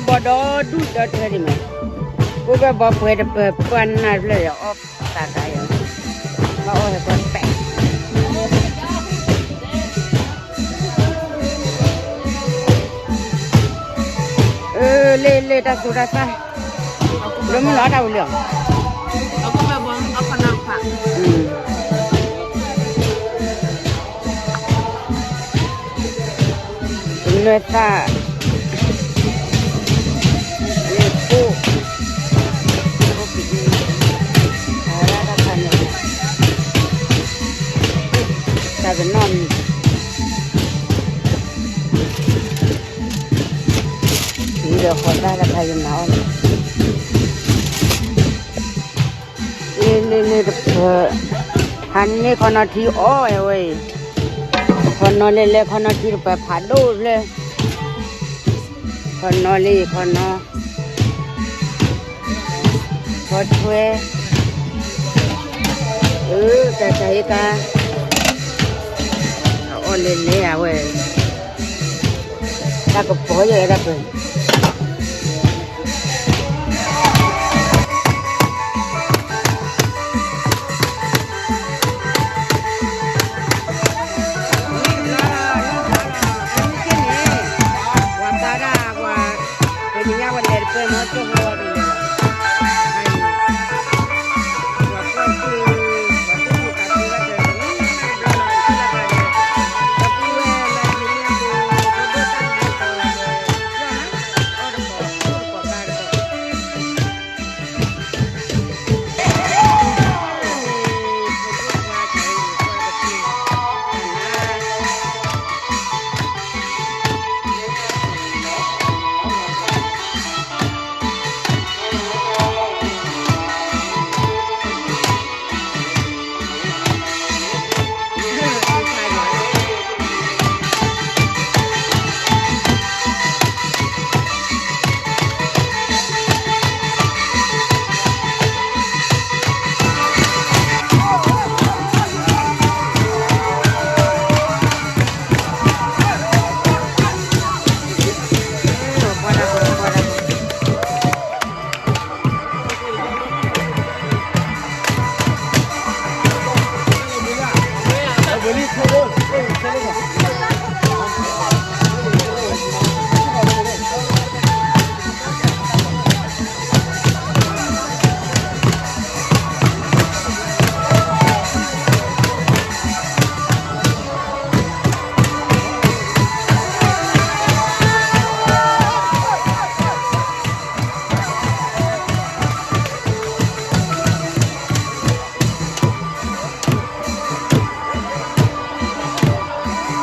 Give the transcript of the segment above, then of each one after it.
ဘီဒီဒူၣ်ဒီထၢဒံးမး, အိၣ်ဘၣ်ဘီပှဲၤတပၢၤပှၢ်နၢ်တဖျၢၣ်ဒီး အီၣ်သးကါယီၤ, ဘၣ်အီၣ်ဟဲကီတပဲာ်, အၢ လ့ၣ်လ့ၣ်တၢ်သူတၢ်သၣ်, လၢမုၢ်လီၤတၢ်ဝံၤလံအီၤ, နွဲၣ်သၣ်, လ့ၣ်ကိၣ်, တၢ်တနီၣ်မံၤ, ဒီးဃီတၢ်တခါယမၤအီၣ်န့ၣ် လ့လ့လ့တပၢၤ, ဟးန့ၢ်ခီနီၤထံအီၣ်ဝဲအံၤ, ခီနီၤလ့လဲခီနီၤထံတပၢၤဖးဒိၣ်ဖျၢၣ်, ခီနီၤလ့ခီနီၤ, ခီထွဲ, အၢ တၢ်တၢ်ဟ့ကါ, အီၣ်လဲၤလဲၤအဝဲ, တၢ်ကပီၤယဲၢ်တၢ်ပၢၤ စၢ်ပျ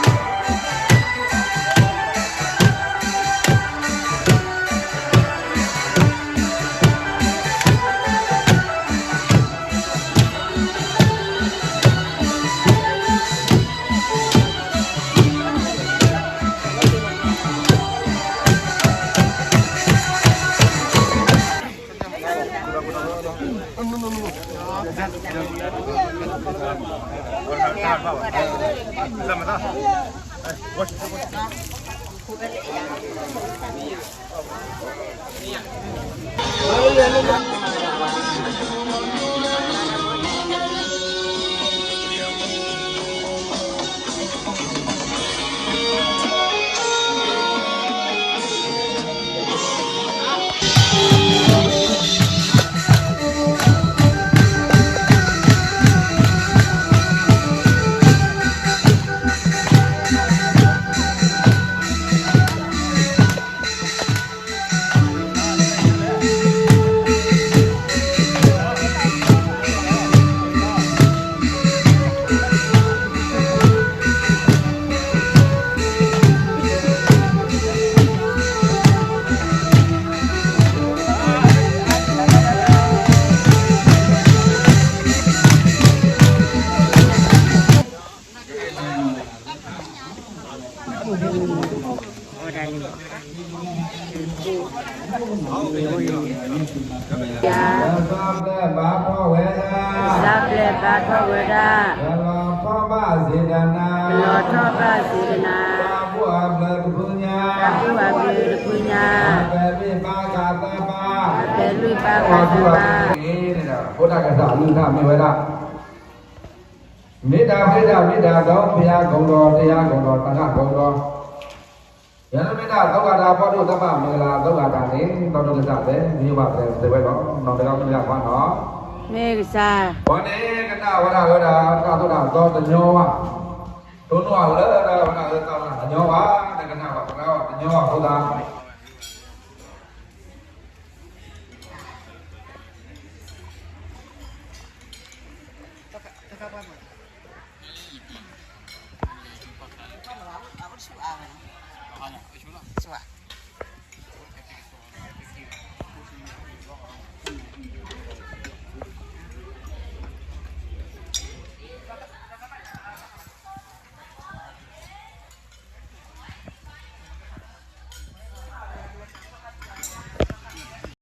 ဲၢ်ဘါထီၣ်ဝဲဒၣ်, ပလီၤထီၣ်ဘၣ်စ့ဒနၤ, ပလီၤထီၣ်ဘၣ်စ့ဒနၤ, အဘျုးတဖုညါ, အဘျုးတဖုညါ, အပဲာ်လွံၢ်ဘါဃးသၢဘါ, အပဲာ်လွံၢ်ဘါဃးသၢဘါ, န့ၣ်ဒီး ဖိတၢ်ကစၢ်အကလုၢ်ကထါမ့ၢ်ဝဲဒၣ် မ့ၢ်တၢ်ဃ့တၢ်မ့ၢ်တၢ်ဒီး ဘုရားကုံတော်, တရားကုံတော်, သံဃာကုံတော်, ယၤလၢမ့ၢ်တၢ်သိၣ်ဃာ်တၢ် ပှၤဒိၣ်တၢ်ဘၣ်မုၢ်လၢ် သိၣ်ဃာ်တၢ်န့ၣ် ဒီးဒိၣ်ကစၢ်သဲး မ့ၢ်ဘၣ်သဲးစဲးဝဲလီၤ. နီၢ်တဂၤမ့ၢ်တဂၤခွါနီၤ, မ့ၢ်ကစၢ်, ပှၤန့ၣ်ကနၣ်ဝဲဒၣ်လၢတၢ်သိၣ်တၢ်သီတညီဘၣ်, တိၢ်နီၣ်ဝဲလၢဝဲဒၣ်လၢတၢ်သိၣ်တၢ်သီတညီဘၣ်, နကနၣ်ဘၣ်သရၣ်တညီဘၣ်အဃိသတး